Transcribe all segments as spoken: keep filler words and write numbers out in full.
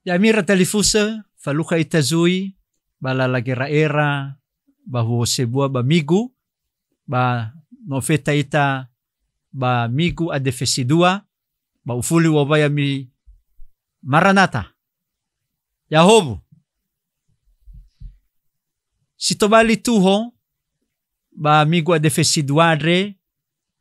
Ya'ami ira talifusö, falukha ita zui ba lala gera'era ba huo sebua ba migu, ba no feta ita ba migu adefesi dua, ba ufuli u'owai ami Maranata. Yahowu. Si tobali tuho ba migu adefesi dua andre,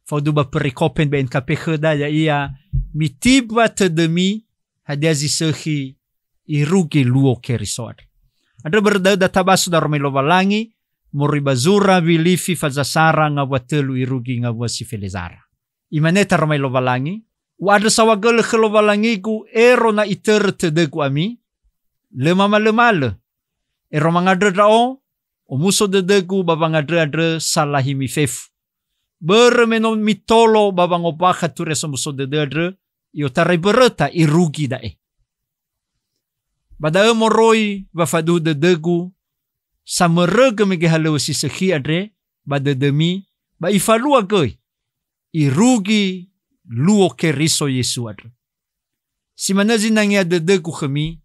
faudu ba perikope B N K P khöda, ya'ia mitiba tödömi hadia zi sökhi irugi luo Keriso andre. Andrö börö da'ö da tabaso daroma Lowalangi, moroi ba zura Wilifi fazasara ngawua tölu irugi ngawua si felezara. Imane taroma Lowalangi, "U'andrö saohagölö khö Lowalangigu ero na itörö tödögu ami, lö mamalömalö. Ero mangandrö ndra'o, omuso dödögu ba wangandrö andrö salahimi fefu. Börö me no mitolo ba wangombakha Turia Somuso Dödö andrö, i'otarai mböröta irugi da'e. Ba da'ö moroi wa faduhu dödögu, samörögö mege halöŵö si sökhi andre ba dödömi, ba ifalua göi irugi luo Keriso Yesu andrö. Si manö zinangea dödögu khömi,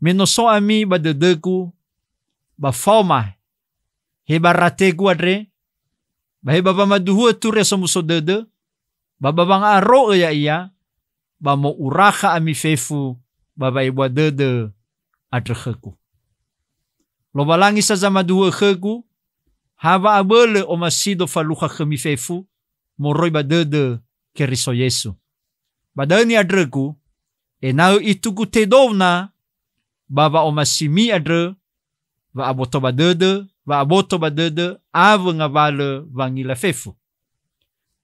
me no so ami ba dödögu, ba faoma he ba rategu andre, ba he ba wamaduhu'ö Turia Somuso Dödö, ba ba wanga'aro'ö ya'ia, ba mo'urakha ami fefu ba wa'ebua dödö andrö khögu. Lowalangi sa zamaduhu'ö khögu, ha wa'abölö omasido falukha khömi fefu moroi ba dödö Keriso Yesu. Ba da'ö ni'andrögu, ena'ö itugu tedou na ba wa'omasimi andrö, wa'aboto ba dödö, wa'aboto ba dödö awö ngawalö wangila fefu.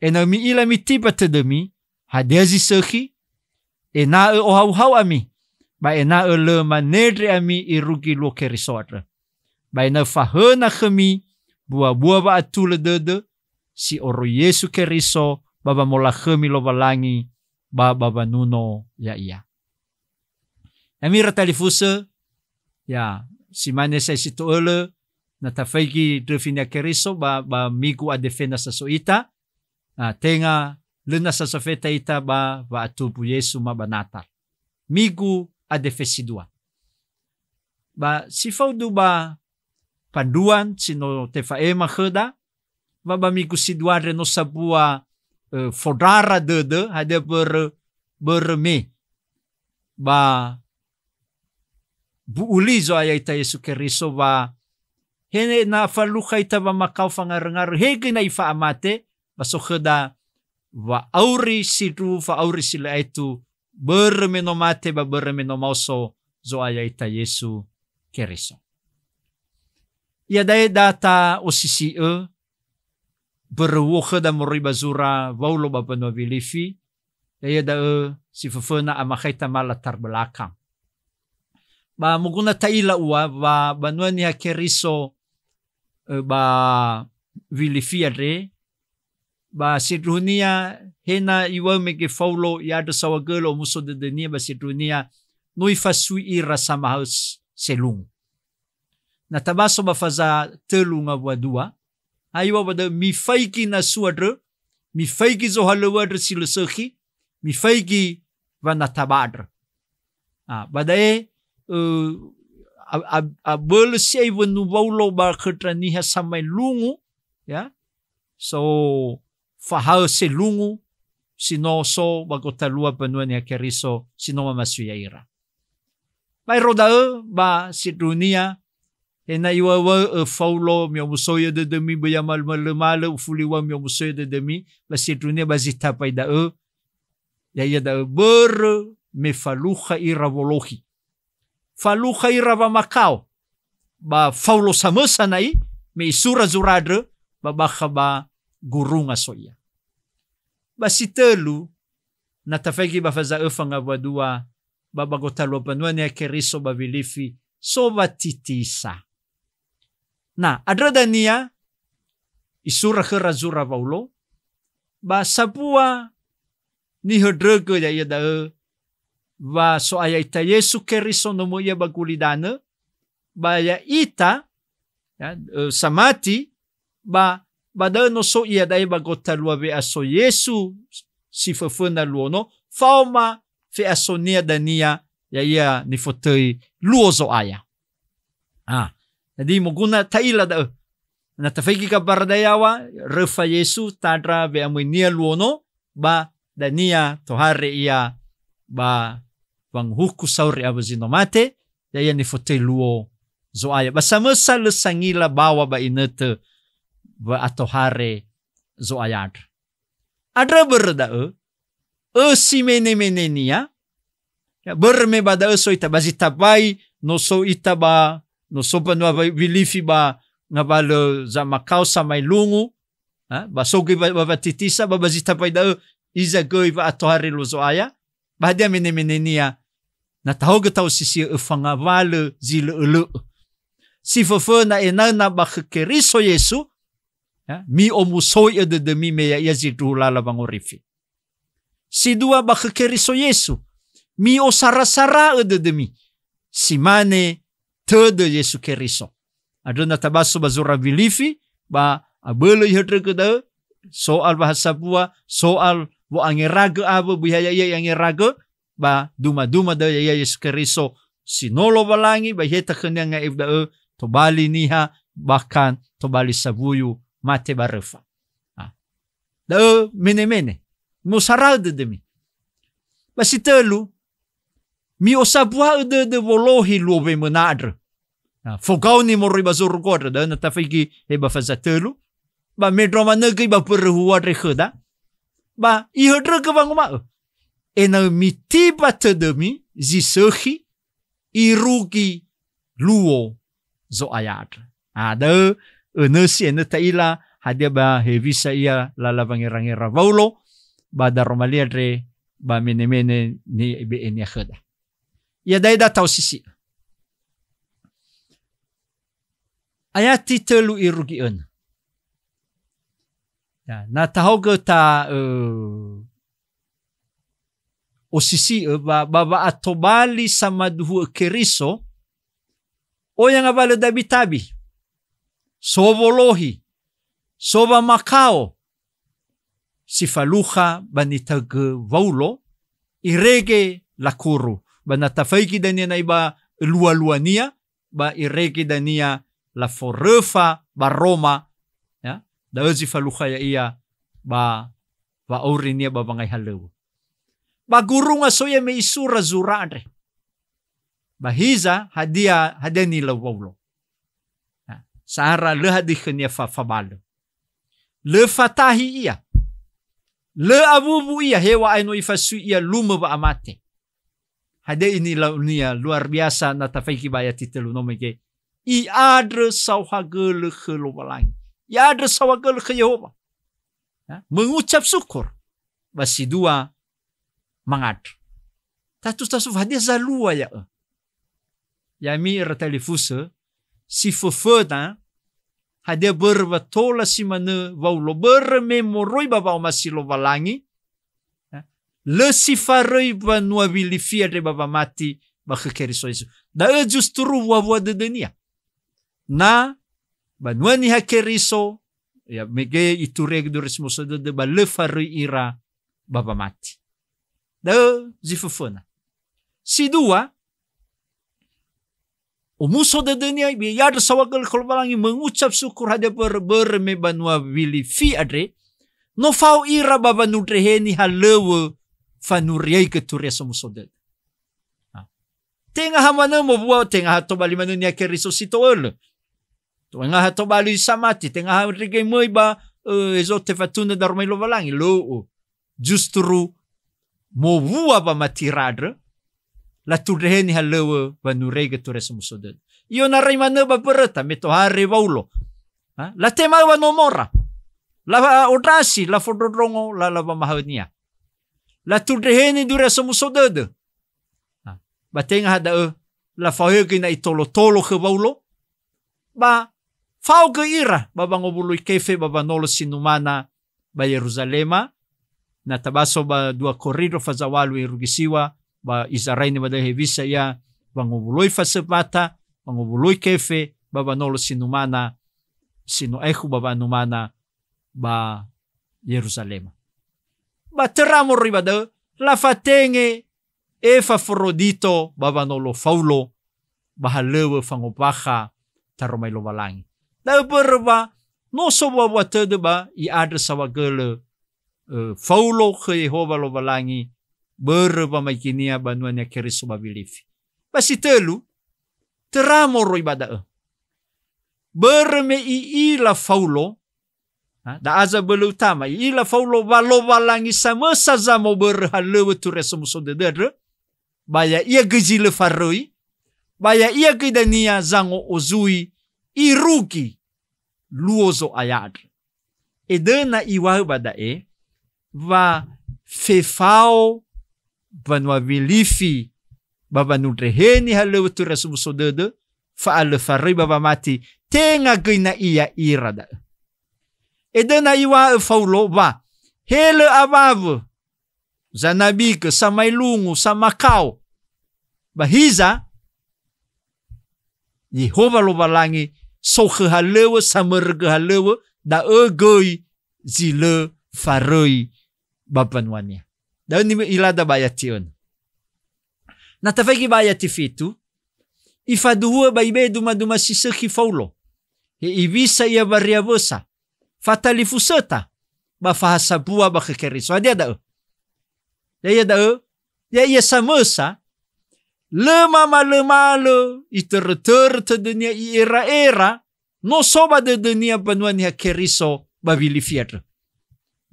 Ena'ö mi'ila mitiba tödömi, hadia zi sökhi, ena'ö ohauhau ami, ba ena'ö lö manendre ami irugi luo Keriso andrö. Ba ena'ö fahöna khömi buabua wa'atulö dödö si oroi Yesu Keriso ba wamolakhömi Lowalangi ba ba wanuno ya'ia." Ya'ami ira talifusö, ya, si mane sa'ae si to'ölö, na tafaigi ndröfi-Nia Keriso ba, ba migu adefena sa so ita, na tenga lö nasa sofeta ita ba wa'atumbu Yesu ma ba Natal. Migu adefesi dua. Ba si faudu ba panduan si no tefa'ema khöda, wa ba migu si dua andre no sambua, eh, fondrara dödö, hadia börö, börö me ba bu'u li Zo'aya ita Yesu Keriso wa he na falukha ita wamakao fangaröngarö, he göi na ifa'amate, ba so khöda wa'auri sindruhu, fa'auri si lö aetu, börö me no mate ba börö me no maoso Zo'aya ita Yesu Keriso. Iada'e da ta'osisi'ö, börö uo khöda moroi ba zura Waulo ba mbanua Wilifi, ya'ia da'ö si föföna amakhaita ma latar belakang. Ba moguna ta'ila ua wa banua Niha Keriso, ö, ba Wilifi andre, ba sindruhunia he na iŵa'ö mege Faulo i'andrö saohagölö omuso dödönia, ba sindruhunia no ifasui ira samahaö s-, selungu. Na tabaso ba faza tölu ngawua dua, ha iŵa'ö ba da'ö mifaigi nasu andrö, mifaigi zohalöŵö andrö si lö sökhi, mifaigi wanataba andrö. Ah, ba da'e, eh, a-, a-, abölö si'ai wönu Waulo ba khö ndra niha samaelungu, ya. So, fahaö selungu si no so ba gotalua mbanua Niha Keriso si no mamasui ya'ira. Baero da'ö ba sindruhunia, he na iŵa'ö-, ŵa'ö Faulo, "Mi'omusoi'ö dödömi, böi ya malö-, malö-, malö, ufuli ŵa'ö mi'omusoi'ö dödömi," ba sindruhunia ba zi tambai da'ö, ya'ia da'ö börö me falukha ira wolohi. Falukha ira wamakao. Ba Faulo samösa na'i, me isura zura andrö, ba bakha ba gurunga so ia. Ba si tölu, na tafaigi ba faza öfa ngawua dua, ba ba gotalua mbanua Niha Keriso ba Wilifi, so watitisa. Na, andrö dania, isura khöra zura Waulo, ba sambua nihöndrögö ya'ia da'ö, wa So'aya ita Yesu Keriso no möi ia ba gulidanö, ba ya'ita, ya, ö, samati, ba, ba da'ö no so iada'e ba gotalua we'aso Yesu si föföna luo no, faoma fe'asonia dania ya'ia nifotöi luo Zo'aya. Ah, jadi moguna ta'ila da'ö. Na tafaigi gabara dayawa, röfa Yesu, tandra we'amöinia luo no, ba dania tohare ia ba wanguhuku sauri awö zi no mate, ya'ia nifotöi luo Zo'aya. Ba samösa lö sangila bawa ba inötö wa'atohare Zo'aya andrö. Andrö börö da'ö, ösi mene-menenia, ya, börö me ba da'ö so ita, ba zi tambai, no so ita ba, no so mbanua wa-, Wilifi ba ngawalö zamakao samaelungu, ha, ba so göi wa-, wa-, wabatitisa, ba, ba zi tambai da'ö, iza göi wa'atohare luo Zo'aya, ba hadia mene-menenia, na tahaogö ta'osisi'ö öfa ngawalö zi lö'ö-lö'ö. Si föföna ena'ö na ba khö Keriso Yesu, ya, mi'omusoi'ö dödömi me ya'ia zindruhu lala wangorifi. Si dua ba khö Keriso Yesu, mi'osara-sara'ö dödömi. Si mane tödö Yesu Keriso. Andrö na tabaso ba zura Wilifi, ba abölö ihöndrögö da'ö, soal wa ha sambua, soal wo'angeragö awö, böi ha ya'ia i'angeragö, ba duma-duma da'ö ya'ia Yesu Keriso, si no Lowalangi, ba iheta khönia nga'eu da'ö, tobali niha, bahkan tobali sawuyu, mate ba röfa. Ah. Da'ö mene-mene. Mi'osara'ö dödömi. Ba si tölu, mi'osambua'ö dödö wolohi luo wemöna andrö. Ah, fogaoni moroi ba zorugo andrö, da'ö na tafaigi he ba faza tölu. Ba mendrua manö göi ba börö hua andre khöda. Ba ihöndrögö wanguma'ö, ena'ö mitimba tödömi zi sökhi, irugi luo Zo'aya andrö. Ah, da'ö önösi enö ta'ila hadia ba hewisa ia lala wangera-ngera Waulo, ba daroma li andre ba mene-mene nibe'enia khöda. Iada'e da ta'osisi'ö. Ayati tölu irugi önö. Ya, na tahaogö ta, ö, osisi'ö ba, ba wa'atobali samaduhu'ö Keriso, oya ngawalö tabi-tabi, so wolohi, so wamakao, si falukha ba nitaögö Waulo, irege lakuru, ba na tafaigi dania na'i ba lua-luania, ba irege dania laforöfa ba Roma, ya, da'ö zi falukha ya'ia ba wa'aurinia ba wangai halöŵö. Ba gurunga so ia me isura zura andre. Ba hiza, hadia, hadia nilau Waulo? Ya, sa'ara lö hadia khönia fa-, fabalö. Lö fatahi ia. Lö awuwu ia, heŵa'ae no ifasui ia lumö wa'amate. Hadia inilaunia luar biasa na tafaigi ba ayati tölu no mege. I'andrö saohagölö khö Lowalangi. I'andrö saohagölö khö Yehowa. Ya, mengucap syukur. Ba si dua mangandrö. Tatus-tatus hadia zalua ya'ö? Ya'ami ira talifusö, si föföna, hadia börö wa tola si manö Waulo, börö me moroi ba wa'omasi Lowalangi, ya, lö si faröi mbanua Wilifi andre ba wamati ba khö Keriso Yesu. Da'ö justru wua-wua dödönia. Na banua Niha Keriso, ya, mege iturege dure si muso dödö, ba lö faröi ira ba wamati. Da'ö zi föföna. Si dua, omuso dödönia, i'andrö saohagölö khö Lowalangi, mengucap syukur hadia börö, börö me banua Wilifi andre, no fao ira ba wanundreheni halöŵö fanuriaigö Turia Somuso Dödö. Ha. Tenga ha manö mowua, tenga ha tobali manö Niha Keriso si to'ölö. Tenga ha tobali samati, tenga ha ndrege möi ba, ö, hezo tefatunö daromai Lowalangi. Lö'ö. Justru mowua wamatira andrö, latundreheni halöŵö wanuriaigö Turia Somuso Dödö. I'onarai manö ba mböröta me tohare Waulo. Ha? Latema'ö wanomora. La'ondrasi, lafondrondrongo lala wamahaönia. Latundreheni Turia Somuso Dödö. Ha? Ba tenga ha da'ö, lafaohegö na'i tolo-tolo khö Waulo. Ba fao göi ira ba wangowuloi kefe ba wanolo si numana ba Yeruzalema, na tabaso ba dua Korindro faza ŵalu irugi siŵa, ba Izaraini ba da'ö hewisa ia wangowuloi fasömata, wangowuloi kefe ba wanolo si numana, si no aekhu ba wanumana ba Yeruzalema. Ba töra moroi ba da'ö, lafatenge Epafrodito ba wanolo Faulo, ba halöŵö fangombakha taroma i Lowalangi. Da'ö börö wa no sowua-wua tödö ba i'andrö saohagölö, ö, Faulo khö Yehowa Lowalangi börö wamaeginia banua-Nia Keriso ba Wilifi. Ba si tölu, töra moroi ba da'ö. Börö me i'ila Faulo, ha, da'a zabölö utama, i'ila Faulo wa Lowalangi samösa zamobörö halöŵö turia somuso dödö andrö, ba ya'ia göi zi lö faröi, ba ya'ia göi dania zango'ozui irugi luo Zo'aya andrö. Edöna iŵa'ö ba da'e, wa fefao mbanua Wilifi ba wanundreheni halöŵö turia somuso dödö, fa'alö faröi ba wamati, tenga göi na'i ya'ira da'ö. Edöna iŵa'ö Faulo wa, he lö awawö, zanabigö, samaelungu, samakao. Ba hiza, Yehowa Lowalangi sokhö halöŵö, samörögö halöŵö, da'ö göi zi lö faröi ba mbanua-Nia. Da'ö niŵa'ö ilada ba ayati önö. Na tafaigi ba ayati fitu, ifaduhu'ö ba ibe'e duma-duma si sökhi Faulo. He iwisa ia wariawösa, fatalifusöta, ba fahasambua ba khö Keriso. Hadia da'ö? Ya'ia da'ö, ya'ia samösa, lö mamalömalö, itörötörö tödönia, i'era'era, no so ba dödönia mbanua Niha Keriso ba Wilifi andrö.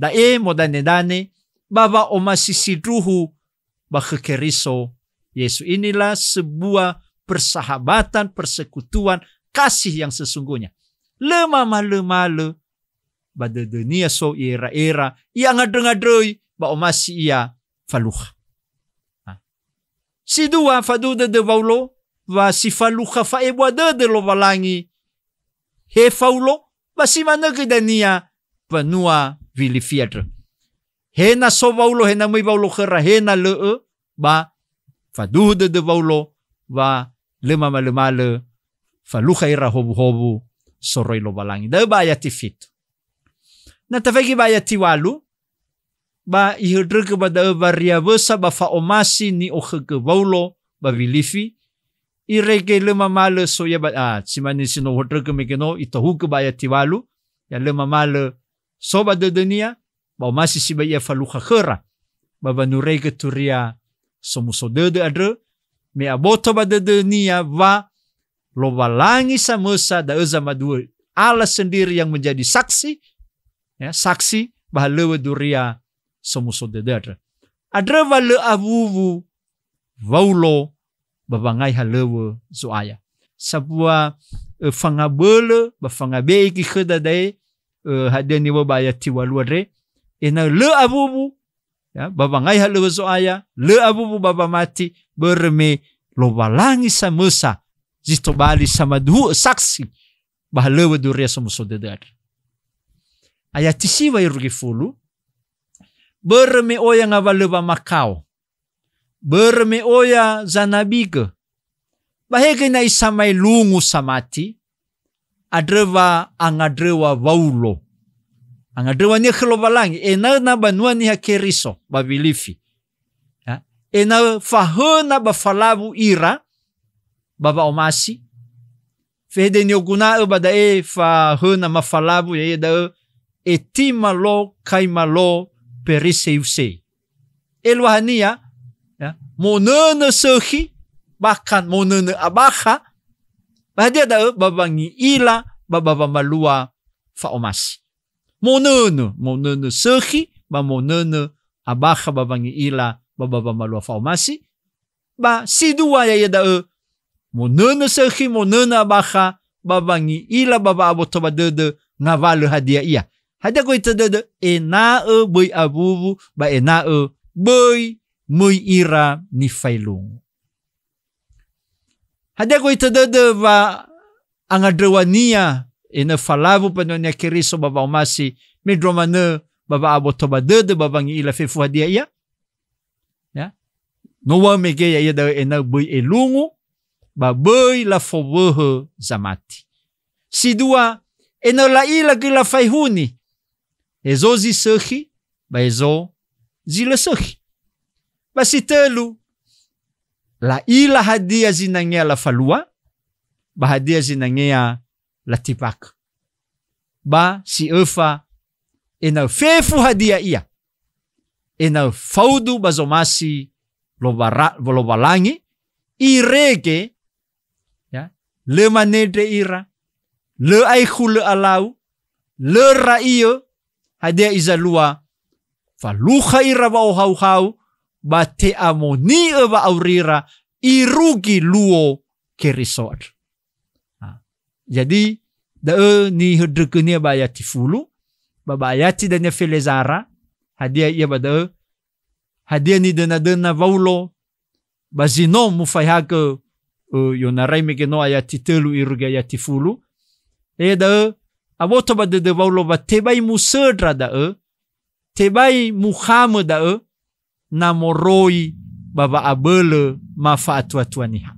Da'e modanedane ba wa'omasi sindruhu ba khö Keriso Yesu. Inilah sebuah persahabatan, persekutuan, kasih yang sesungguhnya. Lö mamalömalö ba dödönia so i'era'era, i'angandröngandröi, ba omasi ia falukha. Ha. Si dua, faduhu dödö Waulo, wa si falukha fa'ebua dödö Lowalangi, he Faulo, ba si manö göi dania mbanua Wilifi andrö. He na so Waulo, he na möi Waulo khöra, he na lö'ö, ba faduhu dödö Waulo, wa lö mamalömalö falukha ira howuhowu soroi Lowalangi. Da'ö ba ayati fitu. Na tafaigi ba ayati walu, ba ihöndrögö ba da'ö wariawösa ba fa'omasi ni'okhögö Waulo ba Wilifi, irege lö mamalö so ia ba, ah, si mane si no uhöndrögö mege no itohugö ba ayati walu, ya lö mamalö so ba dödönia, ba omasi sibai ia falukha khöra, ba wanurege turia somuso dödö andrö, me aboto ba dödönia wa Lowalangi samösa da'ö zamaduo, Allah sendiri yang menjadi saksi, ya, saksi ba halöŵö duria somuso dödö andrö. Andrö wa lö awuwu Waulo ba wangai halöŵö Zo'aya. Sambua, ö, fangabölö ba fangabe'e göi khöda da'e, ö, hadia niŵa'ö ba ayati walu andre, ena'ö lö awuwu, ya, ba wangai halöŵö Zo'aya, lö awuwu ba wamati, börö me Lowalangi samösa zi tobali samaduhu'ö saksi ba halöŵö duria somuso dödö andrö. Ayati siwa irugi fulu, börö me oya ngawalö wamakao, börö me oya zanabigö, ba he göi na'i samaelungu samati, andrö wa angandröwa Waulo. Angandröwania khö Lowalangi, ena'ö na banua Niha Keriso ba Wilifi. Ya, ena'ö fahöna ba falawu ira ba wa'omasi. Fehede nioguna'ö ba da'e fahöna mafalawu, ya'ia da'ö etimalo kaimalo periseusei. Eluahania, ya, monönö sökhi, bahkan monönö abakha, ba hadia da'ö ba wangi'ila ba, ba wamalua fa'omasi. Monönö, monönö sökhi, ba monönö abakha ba wangi'ila ba, ba wamalua fa'omasi, ba si dua ya'ia da'ö monönö sökhi, monönö abakha, ba wangi'ila ba wa'aboto ba dödö ngawalö hadia ia. Hadia goita dödö, ena'ö böi awuwu, ba ena'ö böi möi ira nifaelungu. Hadia goita dödö wa angandröwania ena'ö falawu mbanua Niha Keriso ba wa'omasi, mendrua manö ba wa'aboto ba dödö ba wangi'ila fefu hadia ia? Ya. No ua mege ya'ia da'ö ena'ö böi elungu, ba böi lafowöhö zamati. Si dua, ena'ö la'ila göi lafaehuni, hezo zi sökhi, ba hezo zi lö sökhi. Ba si tölu, la'ila hadia zinangea lafalua, ba hadia zinangea latimbakö. Ba si öfa, ena'ö fefu hadia ia, ena'ö faudu ba zomasi Lowara-, Lowalangi, irege, ya, lö manendre ira, lö aekhu, lö alau, lö ra'iö, hadia i zalua, falukha ira wa'ohauhau, ba te'amoni'ö wa'aurira irugi luo Keriso andrö. Ha. Jadi, da'ö nihöndrögönia ba ayati fulu, ba, ba ayati dania felezara, hadia ia ba da'ö, hadia nidönadöna Waulo, ba zi no mufaehagö, ö, i'onarai mege no ayati tölu irugi ayati fulu. E da'ö, aboto ba dödö Waulo wa tebai musöndra da'ö, tebai mukhamö da'ö, na moroi ba wa'abölö ma fa'atuatua niha.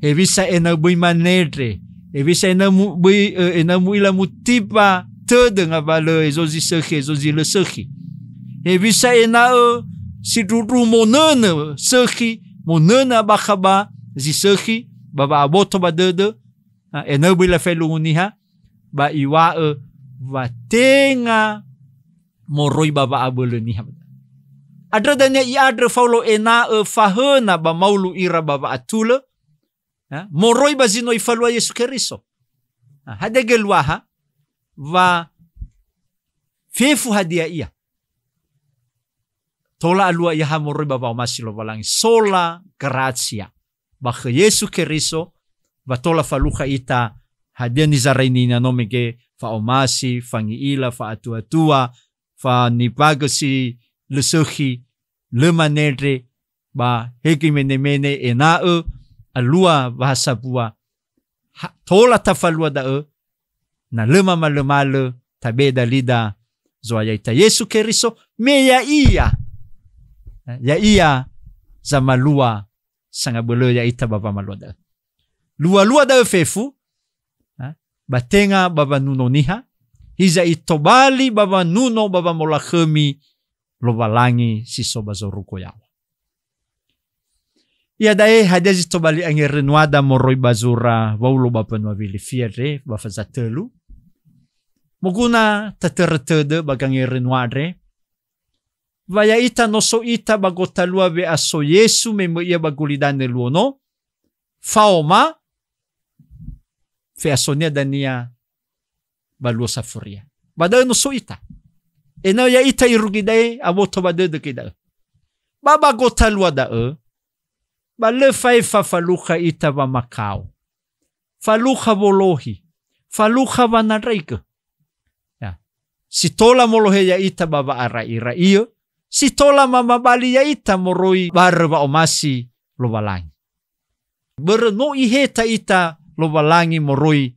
Hewisa ena'ö böi manendre, hewisa ena'ö mu-, böi, ö, ena'ö mu'ila mutimba tödö ngawalö hezo zi sökhi, hezo zi lö sökhi. Hewisa ena'ö sindruhundruhu monönö sökhi, monönö abakha ba zi sökhi, ba wa'aboto ba dödö, a, ena'ö böi lafaelungu niha, ba iŵa'ö wa tenga moroi ba wa'abölö niha. Andrö dania i'andrö Faulo ena'ö fahöna ba maulu ira ba wa'atulö, ha, moroi ba zi no ifalua Yesu Keriso. Ha, hadia geluaha, wa fefu hadia ia, tola alua ia ha moroi ba wa'omasi Lowalangi, sola grazia. Ba khö Yesu Keriso, wa tola falukha ita, hadia nizaraini ina no mege, fa'omasi, fangi'ila, fa'atuatua, fanimbagö si lö sökhi, lö manendre, ba he göi menemene ena'ö alua wa ha sambua, ha, tola tafalua da'ö, na lö mamalömalö tabe'e dalida Zo'aya ita Yesu Keriso, me ya'ia, ya'ia zamalua sangabölö ya'ita ba wamalua da'ö. Lualua da'ö fefu, ha, ba tenga ba wanuno niha, hiza itobali ba wanuno ba wamolakhömi Lowalangi si so ba zorugo yaŵa. Iada'e hadia zi tobali angerenuada moroi ba zura Waulo ba mbanua Wilifia andre, ba faza tölu. Moguna tatörö tödö ba gangerenua andre, wa ya'ita no so ita ba gotalua we'aso Yesu me möi ia ba gulidanö luo no, faoma, fe'asonia dania ba luo safuria. Ba da'ö no so ita. Ena'ö ya'ita irugi da'e, aboto ba dödö göi da'ö. Ba ba gotalua da'ö, ba lö faefa falukha ita wamakao. Falukha wolohi. Falukha wanandraigö. Ya. Si tola molohe ya'ita ba wa'ara'i-ra'iö, si tola mamabali ya'ita moroi barö wa'omasi Lowalangi. Börö no iheta ita Lowalangi moroi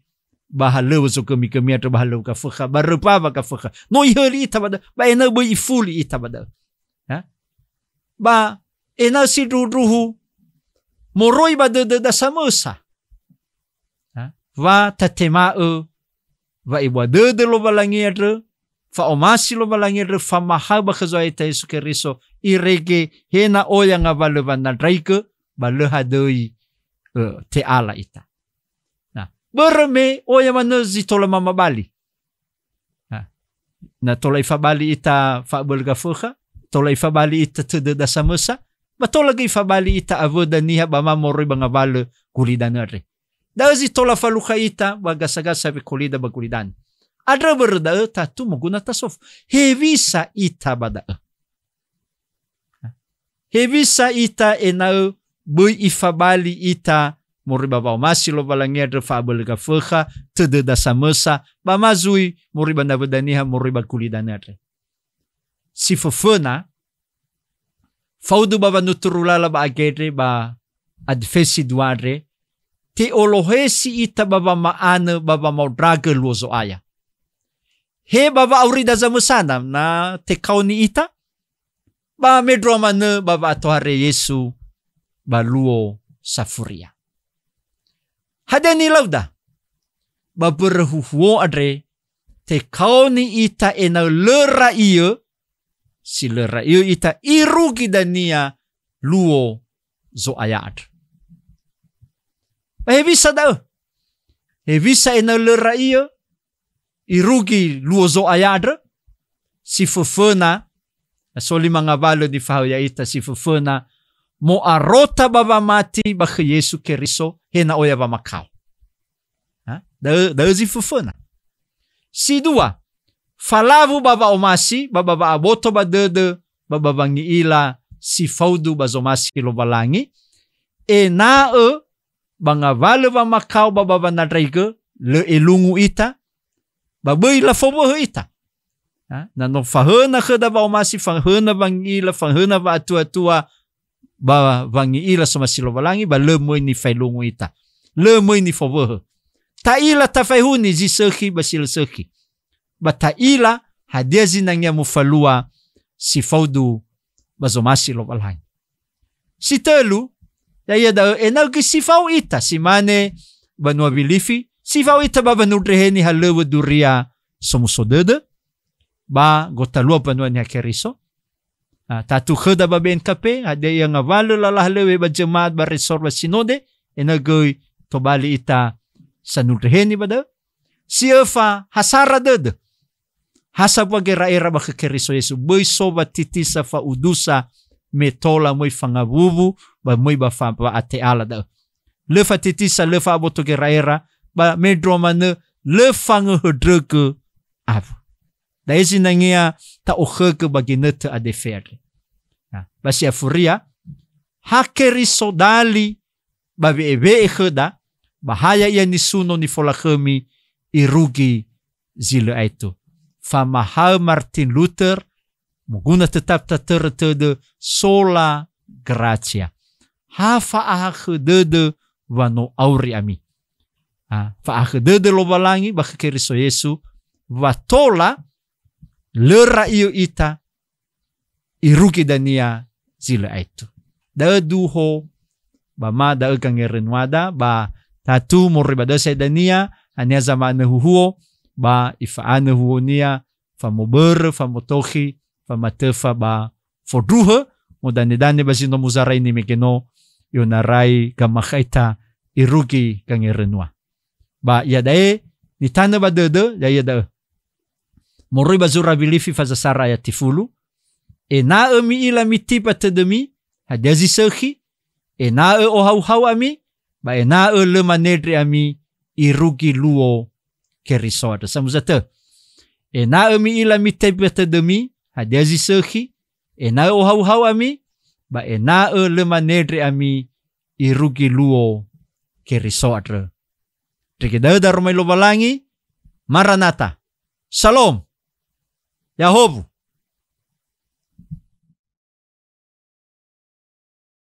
ba halöŵö zogömigömi andrö, ba halöŵö Gafökha, ba römbawa Gafökha. No ihöli ita ba da'ö, ba ena'ö böi ifuli ita ba da'ö. Ya? Ba ena'ö sindruhundruhu moroi ba dödöda samösa. Ya? Wa tatema'ö wa'ebua dödö Lowalangi andrö, fa'omasi Lowalangi andrö, famahaö ba khö Zo'aya ita Yesu Keriso, irege he na oya ngawalö wanandraigö, ba lö hadöi, ö, te'ala ita. Na, börö me oya manö zi tola mamabali. Na, na tola ifabali ita fa'abölö Gafökha, tola ifabali ita tödöda samösa, ba tola göi ifabali ita awöda niha ba ma moroi ba ngawalö gulidanö andre. Da'ö zi tola falukha ita ba gasagasa wekolida ba gulidanö. Andrö börö da'ö tatu moguna tasofu. Hewisa ita ba da'ö? Hewisa ita ena'ö böi ifabali ita moroi ba wa'omasi Lowalangi andrö fa'abölö Gafökha, tödöda samösa, ba ma zui moroi ba nawöda niha moroi ba gulidanö andre? Si föföna, faudu ba wanuturu lala ba agendre ba advesi dua andre, te'olohesi ita ba wama'anö ba wamaondragö luo Zo'aya. He ba wa'aurida zamösana, na tekaoni ita, ba mendrua manö ba wa'atohare Yesu ba luo safuria. Hadia nilauda? Ba mbörö huhuo andre, tekaoni ita ena'ö lö ra'iö, si lö ra'iö ita irugi dania luo Zo'aya andrö. Ba hewisa da'ö? Hewisa ena'ö lö ra'iö irugi luo Zo'aya andrö? Si föföna, so lima ngawalö nifahaö ya'ita, si föföna, mo'arota ba wamati ba khö Yesu Keriso, he na oya wamakao. Ha? Da'ö, da'ö zi föföna. Si dua, falawu ba wa'omasi, ba, ba wa'aboto ba dödö, ba, ba wangi'ila si faudu ba zomasi Lowalangi, ena'ö ba ngawalö wamakao ba, ba wanandraigö, lö elungu ita, ba böi lafowöhö ita. Ha? Na no fahöna khöda wa'omasi, fahöna wangi'ila, fahöna wa'atuatua, ba wangi'ila somasi Lowalangi, ba lö möi nifaelungu ita. Lö möi nifowöhö. Ta'ila tafaehuni zi sökhi ba si lö sökhi. Ba ta'ila hadia zinangea mufalua si faudu ba zomasi Lowalangi. Si tölu, ya'ia da'ö ena'ö göi si fao ita, si mane banua Wilifi, si fao ita ba wanundreheni halöŵö duria somuso dödö, ba gotalua mbanua Niha Keriso. Ah, tatu khöda ba B N K P, hadia ia ngawalö lala halöŵö ba jemaat ba resor ba sinode, ena'ö göi tobali ita sanundreheni ba da'ö. Si öfa, ha sara dödö. Ha sambua gera'era ba khö Keriso Yesu. Böi so watitisa fa'udusa me tola möi fangawuwu, ba möi ba fa-, wa'ate'ala da'ö. Lö fatitisa, lö fa'aboto gera'era, ba mendrua manö lö fangöhöndrögö awö. Da'e zinangea ta'okhögö ba ginötö adefe andre. Na, ba si afuria, ha Keriso dali ba we'ewe'e khöda, ba ha ya'ia nisuno nifolakhömi irugi zi lö aetu. Famahaö Martin Luther, moguna tetap tatörö tödö sola gratia. Ha fa'ahakhö dödö wa no auri ami. Ha, fa'ahakhö dödö Lowalangi ba khö Keriso Yesu, wa tola lö ra'iö ita irugi dania zi lö aetu. Da'ö duho, ba ma da'ö gangerenuada, ba tatu moroi ba da'ö sa'ae dania, haniha zama'anö huhuo, ba ifa'anö huhuonia, famobörö, famotokhi, famatöfa ba fondruhö, modanedane ba zi no muzaraini mege no i'onarai gamakhaita irugi gangerenua. Ba iada'e nitanö ba dödö, ya'ia da'ö. Moroi ba zura Wilifi fazasara ayat tifulu, "Ena'ö mi'ila mitiba tödömi, hadia zi sökhi, ena'ö ohauhau ami, ba ena'ö lö manendre ami irugi luo Keriso andrö." Samuza tö. "Ena'ö mi'ila mitiba tödömi, hadia zi sökhi, ena'ö ohauhau ami, ba ena'ö lö manendre ami irugi luo Keriso andrö." Ndrege da'ö daromali Lowalangi, Maranata. Salom. Yahowu.